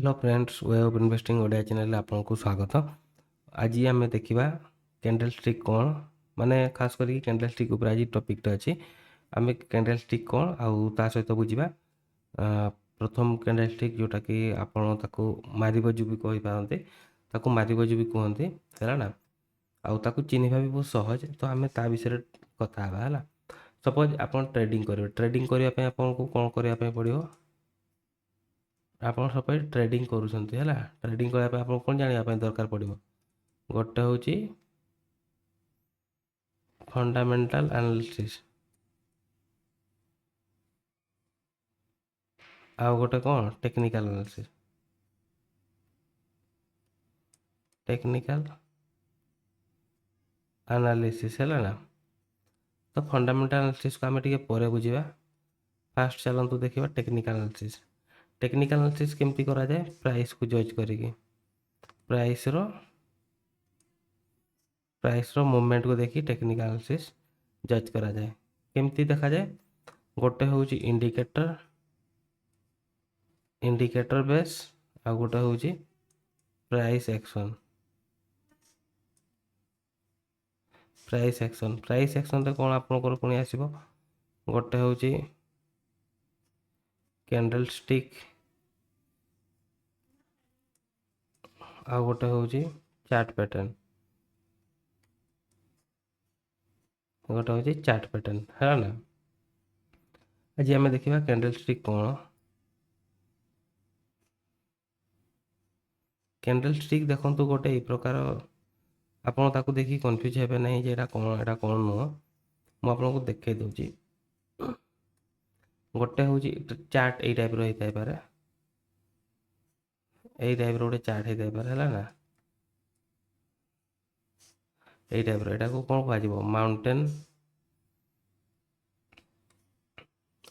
Hello friends, way of investing Odia ଚ୍ୟାନେଲରେ ଆପଣଙ୍କୁ ସ୍ୱାଗତ। ଆଜି ଆମେ ଦେଖିବା କ୍ୟାଣ୍ଡେଲ୍ ଷ୍ଟିକ୍ କ'ଣ, ମାନେ ଖାସ କରିକି କ୍ୟାଣ୍ଡେଲ୍ ଷ୍ଟିକ୍ ଉପରେ ଆଜି ଟପିକ୍ଟା ଅଛି। ଆମେ କ୍ୟାଣ୍ଡେଲ୍ ଷ୍ଟିକ୍ କ'ଣ ଆଉ ତା ସହିତ ବୁଝିବା ପ୍ରଥମ କ୍ୟାଣ୍ଡେଲ୍ ଷ୍ଟିକ୍, ଯେଉଁଟାକି ଆପଣ ତାକୁ ମାରିବଜୁ ବି କହିପାରନ୍ତି, ତାକୁ ମାରିବଜୁ ବି କୁହନ୍ତି, ହେଲା ନା? ଆଉ ତାକୁ ଚିହ୍ନିବା ବି ବହୁତ ସହଜ। ତ ଆମେ ତା ବିଷୟରେ କଥା ହେବା, ହେଲା। ସପୋଜ୍ ଆପଣ ଟ୍ରେଡ଼ିଂ କରିବେ। ଟ୍ରେଡ଼ିଂ କରିବା ପାଇଁ ଆପଣଙ୍କୁ କ'ଣ କରିବା ପାଇଁ ପଡ଼ିବ? ଆପଣ ସପୋଜ୍ ଟ୍ରେଡ଼ିଂ କରୁଛନ୍ତି, ହେଲା। ଟ୍ରେଡ଼ିଂ କରିବା ପାଇଁ ଆପଣଙ୍କୁ କ'ଣ ଜାଣିବା ପାଇଁ ଦରକାର ପଡ଼ିବ? ଗୋଟେ ହେଉଛି ଫଣ୍ଡାମେଣ୍ଟାଲ ଆନାଲିସିସ୍, ଆଉ ଗୋଟେ କ'ଣ? Technical analysis. ଟେକ୍ନିକାଲ ଆନାଲିସିସ୍, ହେଲା ନା? ତ ଫଣ୍ଡାମେଣ୍ଟାଲ ଆନାଲିସିସ୍କୁ ଆମେ ଟିକେ ପରେ ବୁଝିବା। ଫାଷ୍ଟ ଚାଲନ୍ତୁ ଦେଖିବା ଟେକ୍ନିକାଲ ଆନାଲିସିସ୍। ଟେକ୍ନିକାଲ ଆନାଲିସିସ୍ କେମିତି କରାଯାଏ? ପ୍ରାଇସ୍କୁ ଜଜ୍ କରିକି, ପ୍ରାଇସ୍ର ମୁଭମେଣ୍ଟକୁ ଦେଖି ଟେକ୍ନିକାଲ ଆନାଲିସିସ୍ ଜଜ୍ କରାଯାଏ। କେମିତି ଦେଖାଯାଏ? ଗୋଟେ ହେଉଛି ଇଣ୍ଡିକେଟର ବେସ୍, ଆଉ ଗୋଟେ ହେଉଛି price action. Price action, price ଆକ୍ସନ୍ରେ କ'ଣ ଆପଣଙ୍କର ପୁଣି ଆସିବ? ଗୋଟେ ହେଉଛି କ୍ୟାଣ୍ଡେଲ୍ ଷ୍ଟିକ୍, ଆଉ ଗୋଟେ ହେଉଛି ଚାର୍ଟ ପ୍ୟାଟର୍ନ। ଗୋଟେ ହେଉଛି ଚାର୍ଟ ପ୍ୟାଟର୍ନ, ହେଲା ନା? ଆଜି ଆମେ ଦେଖିବା କ୍ୟାଣ୍ଡେଲ୍ ଷ୍ଟିକ୍ କ'ଣ। କ୍ୟାଣ୍ଡେଲ୍ ଷ୍ଟିକ୍ ଦେଖନ୍ତୁ ଗୋଟେ ଏଇ ପ୍ରକାର, ଆପଣ ତାକୁ ଦେଖି କନଫ୍ୟୁଜ୍ ହେବେ ନାହିଁ ଯେ ଏଇଟା କ'ଣ, ଏଇଟା କ'ଣ ନୁହଁ। ମୁଁ ଆପଣଙ୍କୁ ଦେଖେଇ ଦେଉଛି। ଗୋଟେ ହେଉଛି ଚାର୍ଟ, ଏଇ ଟାଇପ୍ର ହେଇଥାଇପାରେ, ଏଇ ଟାଇପ୍ର ଗୋଟେ ଚାର୍ଟ ହେଇଥାଇପାରେ, ହେଲା ନା? ଏଇ ଟାଇପ୍ର, ଏଟାକୁ କ'ଣ କୁହାଯିବ? ମାଉଣ୍ଟେନ୍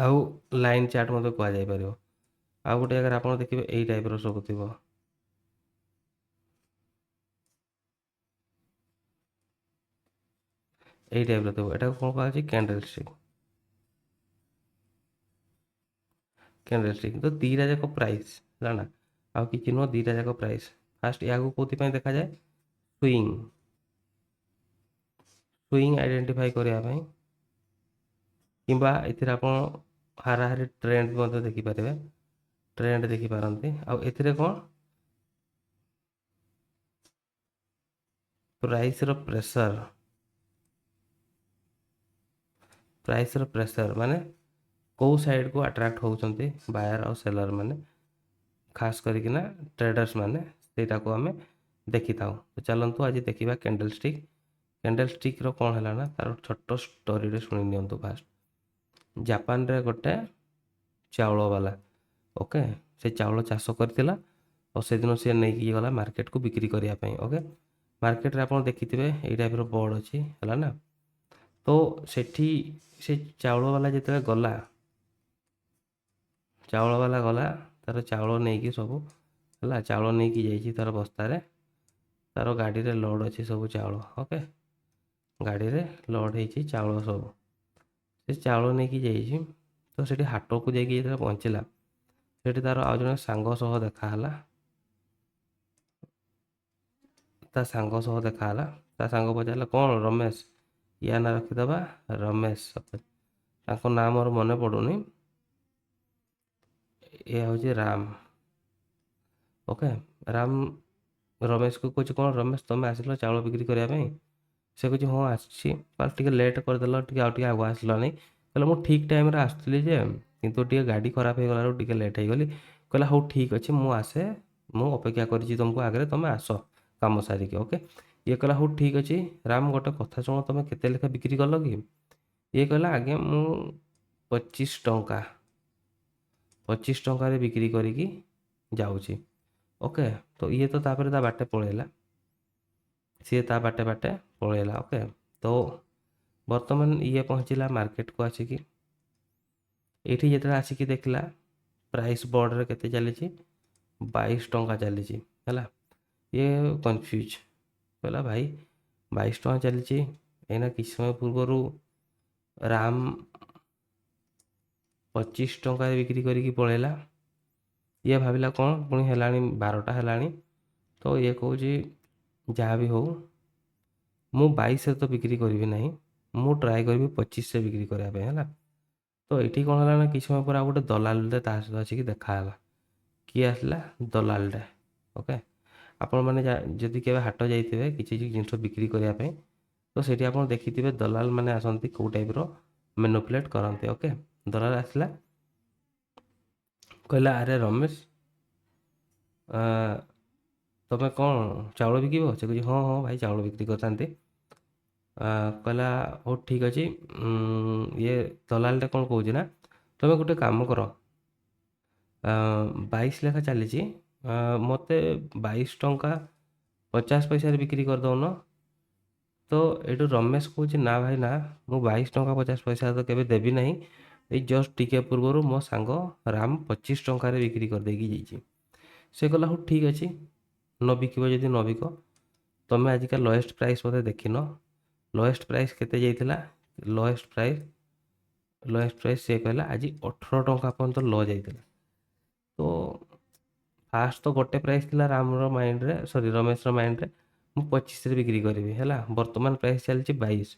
ଆଉ ଲାଇନ୍ ଚାର୍ଟ ମଧ୍ୟ କୁହାଯାଇପାରିବ। ଆଉ ଗୋଟେ ଜାଗାରେ ଆପଣ ଦେଖିବେ ଏଇ ଟାଇପ୍ର ସବୁ ଥିବ। ଏଇ ଟାଇପ୍ର ଥିବ। ଏଟାକୁ କ'ଣ କୁହାଯାଉଛି? Candle stick. Candle stick ତ ଦୁଇଟା ଯାକ ପ୍ରାଇସ୍, ହେଲା ନା? ଆଉ କିଛି ନୁହଁ, ଦୁଇଟା ଯାକ ପ୍ରାଇସ୍। ଫାଷ୍ଟ ଏହାକୁ କେଉଁଥିପାଇଁ ଦେଖାଯାଏ? ସୁଇଙ୍ଗ, ସୁଇଙ୍ଗ ଆଇଡେଣ୍ଟିଫାଇ କରିବା ପାଇଁ, କିମ୍ବା ଏଥିରେ ଆପଣ ହାରାହାରି ଟ୍ରେଣ୍ଡ ମଧ୍ୟ ଦେଖିପାରିବେ, ଟ୍ରେଣ୍ଡ ଦେଖିପାରନ୍ତି। ଆଉ ଏଥିରେ କ'ଣ? ପ୍ରାଇସ୍ର ପ୍ରେସର, ପ୍ରାଇସ୍ର ପ୍ରେସର ମାନେ କେଉଁ ସାଇଡ଼କୁ ଆଟ୍ରାକ୍ଟ ହେଉଛନ୍ତି ବାୟର ଆଉ ସେଲର ମାନେ, ଖାସ କରିକିନା ଟ୍ରେଡର୍ସ ମାନେ, ସେଇଟାକୁ ଆମେ ଦେଖିଥାଉ। ତ ଚାଲନ୍ତୁ ଆଜି ଦେଖିବା କ୍ୟାଣ୍ଡେଲ୍ ଷ୍ଟିକ୍। କ୍ୟାଣ୍ଡେଲ୍ ଷ୍ଟିକ୍ର କ'ଣ ହେଲା ନା, ତାର ଛୋଟ ଷ୍ଟୋରିଟେ ଶୁଣି ନିଅନ୍ତୁ। ଫାଷ୍ଟ ଜାପାନରେ ଗୋଟେ ଚାଉଳବାଲା, ଓକେ, ସେ ଚାଉଳ ଚାଷ କରିଥିଲା ଆଉ ସେଦିନ ସିଏ ନେଇକି ଗଲା ମାର୍କେଟକୁ ବିକ୍ରି କରିବା ପାଇଁ। ଓକେ, ମାର୍କେଟରେ ଆପଣ ଦେଖିଥିବେ ଏଇ ଟାଇପ୍ର ବୋର୍ଡ଼ ଅଛି, ହେଲା ନା? ତ ସେଠି ସେ ଚାଉଳବାଲା ଯେତେବେଳେ ଗଲା, ଚାଉଳବାଲା ଗଲା ତାର ଚାଉଳ ନେଇକି ସବୁ, ହେଲା, ଚାଉଳ ନେଇକି ଯାଇଛି ତାର ବସ୍ତାରେ, ତାର ଗାଡ଼ିରେ ଲୋଡ଼ ଅଛି ସବୁ ଚାଉଳ। ଓକେ, ଗାଡ଼ିରେ ଲୋଡ଼ ହେଇଛି ଚାଉଳ ସବୁ। ସେ ଚାଉଳ ନେଇକି ଯାଇଛି। ତ ସେଠି ହାଟକୁ ଯାଇକି ଯେତେବେଳେ ପହଞ୍ଚିଲା, ସେଠି ତାର ଆଉ ଜଣେ ସାଙ୍ଗ ସହ ଦେଖା ହେଲା। ତା ସାଙ୍ଗ ସହ ଦେଖା ହେଲା। ତା ସାଙ୍ଗ ପଚାରିଲା, କ'ଣ ରମେଶ, ୟା ନାଁ ରଖିଦେବା ରମେଶ, ତାଙ୍କ ନାଁ ମୋର ମନେ ପଡ଼ୁନି, ଏ ହେଉଛି ରାମ। ଓକେ, ରାମ ରମେଶକୁ କହୁଛି, କ'ଣ ରମେଶ, ତୁମେ ଆସିଲ ଚାଉଳ ବିକ୍ରି କରିବା ପାଇଁ? ସେ କହୁଛି, ହଁ ଆସିଛି। ଟିକେ ଲେଟ୍ କରିଦେଲ, ଟିକେ ଆଉ ଟିକେ ଆଗୁଆ ଆସିଲ ନାହିଁ। କହିଲା, ମୁଁ ଠିକ୍ ଟାଇମ୍ରେ ଆସୁଥିଲି ଯେ, କିନ୍ତୁ ଟିକେ ଗାଡ଼ି ଖରାପ ହେଇଗଲାରୁ ଟିକେ ଲେଟ୍ ହେଇଗଲି। କହିଲା, ହଉ ଠିକ୍ ଅଛି, ମୁଁ ଆସେ, ମୁଁ ଅପେକ୍ଷା କରିଛି ତୁମକୁ ଆଗରେ, ତୁମେ ଆସ କାମ ସାରିକି। ଓକେ, ଇଏ କହିଲା, ହଉ ଠିକ୍ ଅଛି। ରାମ, ଗୋଟେ କଥା ଶୁଣ, ତୁମେ କେତେ ଲେଖା ବିକ୍ରି କଲ କି? ଇଏ କହିଲା, ଆଜ୍ଞା ମୁଁ 25 ଟଙ୍କା, 25 ଟଙ୍କାରେ ବିକ୍ରି କରିକି ଯାଉଛି। ଓକେ, ତ ଇଏ ତ ତାପରେ ତା ବାଟେ ପଳେଇଲା, ସିଏ ତା ବାଟେ ବାଟେ ପଳେଇଲା। ଓକେ, ତ ବର୍ତ୍ତମାନ ଇଏ ପହଞ୍ଚିଲା ମାର୍କେଟକୁ ଆସିକି। ଏଇଠି ଯେତେବେଳେ ଆସିକି ଦେଖିଲା ପ୍ରାଇସ୍ ବୋର୍ଡ଼ରେ କେତେ ଚାଲିଛି? 22 ଟଙ୍କା ଚାଲିଛି, ହେଲା। ଇଏ କନଫ୍ୟୁଜ୍, କହିଲା, ଭାଇ 22 ଟଙ୍କା ଚାଲିଛି, ଏଇନା କିଛି ସମୟ ପୂର୍ବରୁ ରାମ 25 ଟଙ୍କାରେ ବିକ୍ରି କରିକି ପଳେଇଲା, ଇଏ ଭାବିଲା କ'ଣ ପୁଣି ହେଲାଣି 12ଟା ହେଲାଣି, ତ ଇଏ କହୁଛି ଯାହା ବି ହଉ ମୁଁ 22ରେ ତ ବିକ୍ରି କରିବି ନାହିଁ, ମୁଁ ଟ୍ରାଏ କରିବି 25ରେ ବିକ୍ରି କରିବା ପାଇଁ, ହେଲା। ତ ଏଇଠି କ'ଣ ହେଲା ନା କିଛି ସମୟ ପରେ ଆଉ ଗୋଟେ ଦଲାଲଟେ ତା ସହିତ ଆସିକି ଦେଖା ହେଲା। କିଏ ଆସିଲା? ଦଲାଲଟା। ଓକେ, ଆପଣମାନେ ଯଦି କେବେ ହାଟ ଯାଇଥିବେ କିଛି ଜିନିଷ ବିକ୍ରି କରିବା ପାଇଁ, ତ ସେଇଠି ଆପଣ ଦେଖିଥିବେ ଦଲାଲ ମାନେ ଆସନ୍ତି, କେଉଁ ଟାଇପ୍ର ମ୍ୟାନିପୁଲେଟ୍ କରନ୍ତି। ଓକେ, ଦଲାଲ ଆସିଲା, କହିଲା, ଆରେ ରମେଶ, ତମେ କ'ଣ ଚାଉଳ ବିକିବ? ସେ କହୁଛି, ହଁ ହଁ ଭାଇ, ଚାଉଳ ବିକ୍ରି କରିଥାନ୍ତି। କହିଲା, ହଉ ଠିକ୍ ଅଛି। ଇଏ ଦଲାଲଟା କ'ଣ କହୁଛି ନା, ତମେ ଗୋଟେ କାମ କର, 22 ଲେଖା ଚାଲିଛି, ମୋତେ 22 ଟଙ୍କା 50 ପଇସାରେ ବିକ୍ରି କରିଦେଉନ। ତ ଏଇଠୁ ରମେଶ କହୁଛି, ନା ଭାଇ ନା, ମୁଁ 22 ଟଙ୍କା 50 ପଇସା ତ କେବେ ଦେବି ନାହିଁ। ଏଇ ଜଷ୍ଟ ଟିକେ ପୂର୍ବରୁ ମୋ ସାଙ୍ଗ ରାମ 25 ଟଙ୍କାରେ ବିକ୍ରି କରିଦେଇକି ଯାଇଛି। ସେ କହିଲା, ହଉ ଠିକ୍ ଅଛି, ନ ବିକିବ ଯଦି ନ ବିକ। ତମେ ଆଜିକା ଲୋଏଷ୍ଟ ପ୍ରାଇସ୍ ବୋଧେ ଦେଖିନ। ଲୋଏଷ୍ଟ ପ୍ରାଇସ୍ କେତେ ଯାଇଥିଲା? ଲୋଏଷ୍ଟ ପ୍ରାଇସ୍ ସିଏ କହିଲା, ଆଜି 18 ଟଙ୍କା ପର୍ଯ୍ୟନ୍ତ ଲୋ ଯାଇଥିଲା। ତ ଫାଷ୍ଟ ତ ଗୋଟେ ପ୍ରାଇସ୍ ଥିଲା ରାମର ମାଇଣ୍ଡରେ, ସରି, ରମେଶର ମାଇଣ୍ଡରେ, ମୁଁ 25ରେ ବିକ୍ରି କରିବି, ହେଲା। ବର୍ତ୍ତମାନ ପ୍ରାଇସ୍ ଚାଲିଛି 22।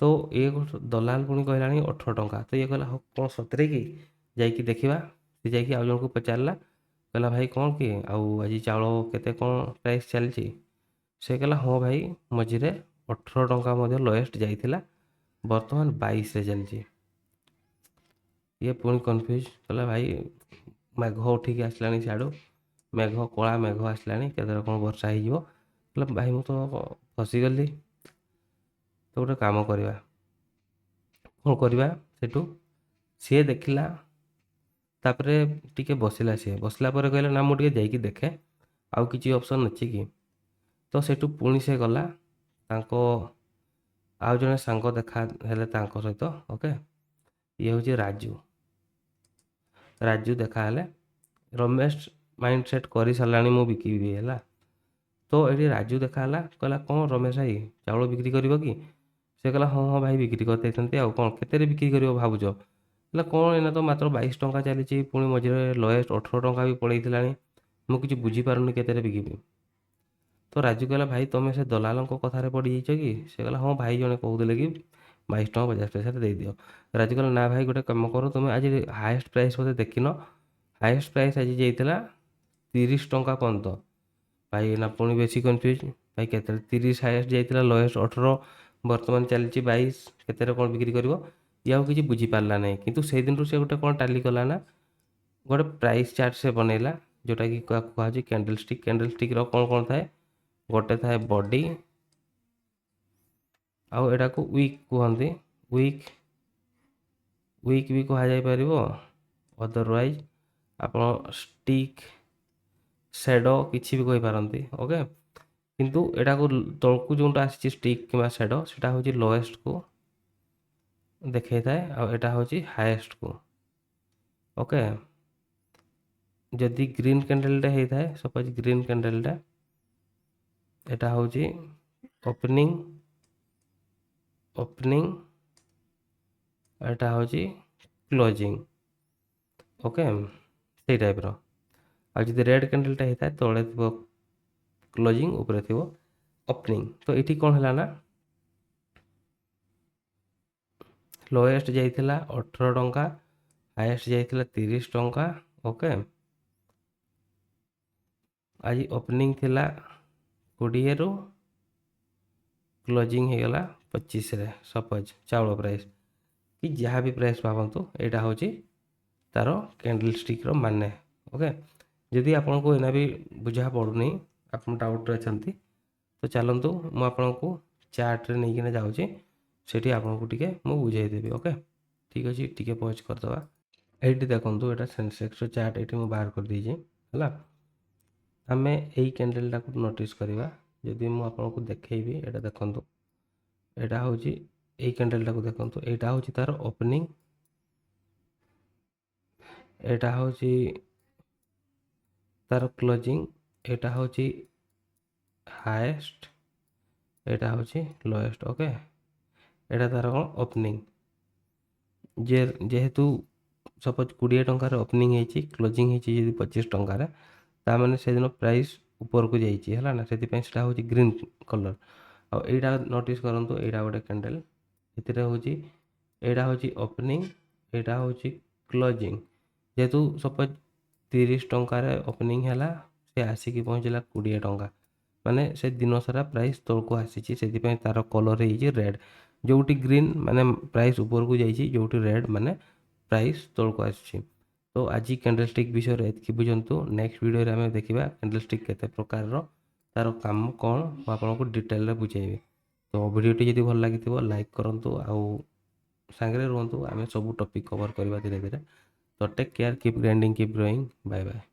ତ ଇଏ ଦଲାଲ ପୁଣି କହିଲାଣି 18 ଟଙ୍କା। ତ ଇଏ କହିଲା, ହଉ, କ'ଣ ସତରେ କି? ଯାଇକି ଦେଖିବା। ସେ ଯାଇକି ଆଉ ଜଣକୁ ପଚାରିଲା, କହିଲା, ଭାଇ, କ'ଣ କି ଆଉ ଆଜି ଚାଉଳ କେତେ କ'ଣ ପ୍ରାଇସ୍ ଚାଲିଛି? ସେ କହିଲା, ହଁ ଭାଇ, ମଝିରେ 18 ଟଙ୍କା ମଧ୍ୟ ଲୋଏଷ୍ଟ ଯାଇଥିଲା, ବର୍ତ୍ତମାନ 22ରେ ଚାଲିଛି। ଇଏ ପୁଣି କନଫ୍ୟୁଜ୍, କହିଲା, ଭାଇ, ମେଘ ଉଠିକି ଆସିଲାଣି ସିଆଡ଼ୁ, ମେଘ, କଳା ମେଘ ଆସିଲାଣି, କେତେବେଳେ କ'ଣ ବର୍ଷା ହେଇଯିବ। କହିଲା, ଭାଇ, ମୁଁ ତ ଫସିଗଲି। ତ ଗୋଟେ କାମ କରିବା। କ'ଣ କରିବା? ସେଠୁ ସିଏ ଦେଖିଲା, ତାପରେ ଟିକେ ବସିଲା। ସିଏ ବସିଲା ପରେ କହିଲା, ନା, ମୁଁ ଟିକେ ଯାଇକି ଦେଖେ ଆଉ କିଛି ଅପସନ୍ ଅଛି କି। ତ ସେଠୁ ପୁଣି ସେ ଗଲା, ତାଙ୍କ ଆଉ ଜଣେ ସାଙ୍ଗ ଦେଖା ହେଲେ ତାଙ୍କ ସହିତ। ଓକେ, ଇଏ ହେଉଛି ରାଜୁ। ରାଜୁ ଦେଖା ହେଲେ। ରମେଶ ମାଇଣ୍ଡ ସେଟ୍ କରିସାରିଲାଣି, ମୁଁ ବିକିବି, ହେଲା। ତ ଏଠି ରାଜୁ ଦେଖା ହେଲା, କହିଲା, କ'ଣ ରମେଶ ଭାଇ, ଚାଉଳ ବିକ୍ରି କରିବ କି? ସେ କହିଲା, ହଁ ହଁ ଭାଇ, ବିକ୍ରି କରିଦେଇଥାନ୍ତି। ଆଉ କ'ଣ କେତେରେ ବିକ୍ରି କରିବ ଭାବୁଛ? କହିଲା, କ'ଣ ଏଇନା ତ ମାତ୍ର 22 ଟଙ୍କା ଚାଲିଛି, ପୁଣି ମଝିରେ ଲୋଏଷ୍ଟ 18 ଟଙ୍କା ବି ପଳେଇଥିଲାଣି, ମୁଁ କିଛି ବୁଝିପାରୁନି କେତେରେ ବିକିବି। ତ ରାଜୁ କହିଲା, ଭାଇ, ତୁମେ ସେ ଦଲାଲଙ୍କ କଥାରେ ପଡ଼ିଯାଇଛ କି? ସେ କହିଲା, ହଁ ଭାଇ, ଜଣେ କହୁଥିଲେ କି 22 ଟଙ୍କା 50 ପଇସାରେ ଦେଇଦିଅ। ରାଜୁ କହିଲା, ନା ଭାଇ, ଗୋଟେ କାମ କର, ତୁମେ ଆଜି ହାଏଷ୍ଟ ପ୍ରାଇସ୍ ବୋଧେ ଦେଖିନ। ହାଏଷ୍ଟ ପ୍ରାଇସ୍ ଆଜି ଯାଇଥିଲା 30 ଟଙ୍କା ପର୍ଯ୍ୟନ୍ତ। ଭାଇ ନା ପୁଣି ବେଶୀ କନଫ୍ୟୁଜ୍। ଭାଇ, କେତେ? 30 ହାଏଷ୍ଟ ଯାଇଥିଲା, ଲୋଏଷ୍ଟ 18, ବର୍ତ୍ତମାନ ଚାଲିଛି 22, କେତେରେ କ'ଣ ବିକ୍ରି କରିବ? ଇଏ ଆଉ କିଛି ବୁଝିପାରିଲା ନାହିଁ। କିନ୍ତୁ ସେଇଦିନରୁ ସେ ଗୋଟେ କ'ଣ ଟାଲି କଲା ନା, ଗୋଟେ ପ୍ରାଇସ୍ ଚାର୍ଟ ସେ ବନେଇଲା, ଯେଉଁଟାକି କୁହାଯାଉଛି କ୍ୟାଣ୍ଡେଲ୍ ଷ୍ଟିକ୍। କ୍ୟାଣ୍ଡେଲ୍ ଷ୍ଟିକ୍ର କ'ଣ କ'ଣ ଥାଏ? ଗୋଟେ ଥାଏ ବଡି, ଆଉ ଏଟାକୁ ୱିକ୍ କୁହନ୍ତି। ୱିକ୍ ବି କୁହାଯାଇପାରିବ, ଅଦରୱାଇଜ୍ ଆପଣ ଷ୍ଟିକ୍, ସେଡ଼ୋ କିଛି ବି କହିପାରନ୍ତି। ଓକେ, କିନ୍ତୁ ଏଟାକୁ ତଳକୁ ଯେଉଁଟା ଆସିଛି, ଷ୍ଟିକ୍ କିମ୍ବା ସେଡ଼ୋ, ସେଇଟା ହେଉଛି ଲୋଏଷ୍ଟକୁ ଦେଖେଇଥାଏ ଆଉ ଏଇଟା ହେଉଛି ହାଏଷ୍ଟକୁ। ଓକେ, ଯଦି ଗ୍ରୀନ୍ କ୍ୟାଣ୍ଡେଲଟା ହେଇଥାଏ, ସପୋଜ୍ ଗ୍ରୀନ୍ କ୍ୟାଣ୍ଡେଲଟା, ଏଟା ହେଉଛି ଓପନିଂ, ଓପନିଂ, ଏଟା ହେଉଛି କ୍ଲୋଜିଂ। ଓକେ, ସେଇ ଟାଇପ୍ର। ଆଉ ଯଦି ରେଡ଼୍ କ୍ୟାଣ୍ଡେଲଟା ହେଇଥାଏ, ତଳେ ଥିବ କ୍ଲୋଜିଂ, ଉପରେ ଥିବ ଓପନିଂ। ତ ଏଇଠି କ'ଣ ହେଲା ନା, ଲୋଏଷ୍ଟ ଯାଇଥିଲା 18 ଟଙ୍କା, ହାଏଷ୍ଟ ଯାଇଥିଲା 30 ଟଙ୍କା। ଓକେ, ଆଜି ଓପନିଂ ଥିଲା 20ରୁ, କ୍ଲୋଜିଂ ହେଇଗଲା 25ରେ, ସପୋଜ୍ ଚାଉଳ ପ୍ରାଇସ୍ କି ଯାହା ବି ପ୍ରାଇସ୍ ଭାବନ୍ତୁ, ଏଇଟା ହେଉଛି ତା'ର କ୍ୟାଣ୍ଡେଲ୍ ଷ୍ଟିକ୍ର ମାନେ। ଓକେ, ଯଦି ଆପଣଙ୍କୁ ଏଇନା ବି ବୁଝା ପଡ଼ୁନି, ଆପଣ ଡାଉଟ୍ରେ ଅଛନ୍ତି, ତ ଚାଲନ୍ତୁ, ମୁଁ ଆପଣଙ୍କୁ ଚାର୍ଟରେ ନେଇକିନା ଯାଉଛି, ସେଠି ଆପଣଙ୍କୁ ଟିକେ ମୁଁ ବୁଝେଇଦେବି। ଓକେ, ଠିକ୍ ଅଛି, ଟିକେ ପଜ୍ କରିଦେବା। ଏଇଠି ଦେଖନ୍ତୁ, ଏଇଟା ସେନ୍ସେକ୍ସର ଚାର୍ଟ, ଏଇଠି ମୁଁ ବାହାର କରିଦେଇଛି, ହେଲା। ଆମେ ଏଇ କ୍ୟାଣ୍ଡେଲଟାକୁ ନୋଟିସ୍ କରିବା। ଯଦି ମୁଁ ଆପଣଙ୍କୁ ଦେଖେଇବି, ଏଇଟା ଦେଖନ୍ତୁ, ଏଇଟା ହେଉଛି, ଏଇ କ୍ୟାଣ୍ଡେଲଟାକୁ ଦେଖନ୍ତୁ, ଏଇଟା ହେଉଛି ତା'ର ଓପନିଂ, ଏଇଟା ହେଉଛି ତା'ର କ୍ଲୋଜିଂ, ଏଇଟା ହେଉଛି ହାଏଷ୍ଟ, ଏଇଟା ହେଉଛି ଲୋଏଷ୍ଟ। ଓକେ, ଏଇଟା ତା'ର କ'ଣ ଓପନିଂ। ଯେହେତୁ ସପୋଜ୍ 20 ଟଙ୍କାରେ ଓପନିଂ ହେଇଛି, କ୍ଲୋଜିଂ ହେଇଛି ଯଦି 25 ଟଙ୍କାରେ, ତାମାନେ ସେଦିନ ପ୍ରାଇସ୍ ଉପରକୁ ଯାଇଛି, ହେଲା ନା? ସେଥିପାଇଁ ସେଇଟା ହେଉଛି ଗ୍ରୀନ୍ କଲର୍। ଆଉ ଏଇଟା ନୋଟିସ୍ କରନ୍ତୁ, ଏଇଟା ଗୋଟେ କ୍ୟାଣ୍ଡେଲ୍। ଏଥିରେ ହେଉଛି, ଏଇଟା ହେଉଛି ଓପନିଂ, ଏଇଟା ହେଉଛି କ୍ଲୋଜିଂ। ଯେହେତୁ ସପୋଜ୍ 30 ଟଙ୍କାରେ ଓପନିଂ ହେଲା, ସେ ଆସିକି ପହଞ୍ଚିଲା 20 ଟଙ୍କା, ମାନେ ସେ ଦିନ ସାରା ପ୍ରାଇସ୍ ତଳକୁ ଆସିଛି। ସେଥିପାଇଁ ତା'ର କଲର୍ ହେଇଛି ରେଡ଼୍। ଯେଉଁଠି ଗ୍ରୀନ୍ ମାନେ ପ୍ରାଇସ୍ ଉପରକୁ ଯାଇଛି, ଯେଉଁଠି ରେଡ଼୍ ମାନେ ପ୍ରାଇସ୍ ତଳକୁ ଆସିଛି। ତ ଆଜି କ୍ୟାଣ୍ଡେଲ୍ ଷ୍ଟିକ୍ ବିଷୟରେ ଏତିକି ବୁଝନ୍ତୁ। ନେକ୍ସଟ ଭିଡ଼ିଓରେ ଆମେ ଦେଖିବା କ୍ୟାଣ୍ଡେଲ୍ ଷ୍ଟିକ୍ କେତେ ପ୍ରକାରର, ତା'ର କାମ କ'ଣ, ମୁଁ ଆପଣଙ୍କୁ ଡିଟେଲରେ ବୁଝେଇବି। ତ ଭିଡ଼ିଓଟି ଯଦି ଭଲ ଲାଗିଥିବ, ଲାଇକ୍ କରନ୍ତୁ ଆଉ ସାଙ୍ଗରେ ରୁହନ୍ତୁ। ଆମେ ସବୁ ଟପିକ୍ କଭର୍ କରିବା ଧୀରେ ଧୀରେ। ତ take care, keep grinding, keep growing, bye bye.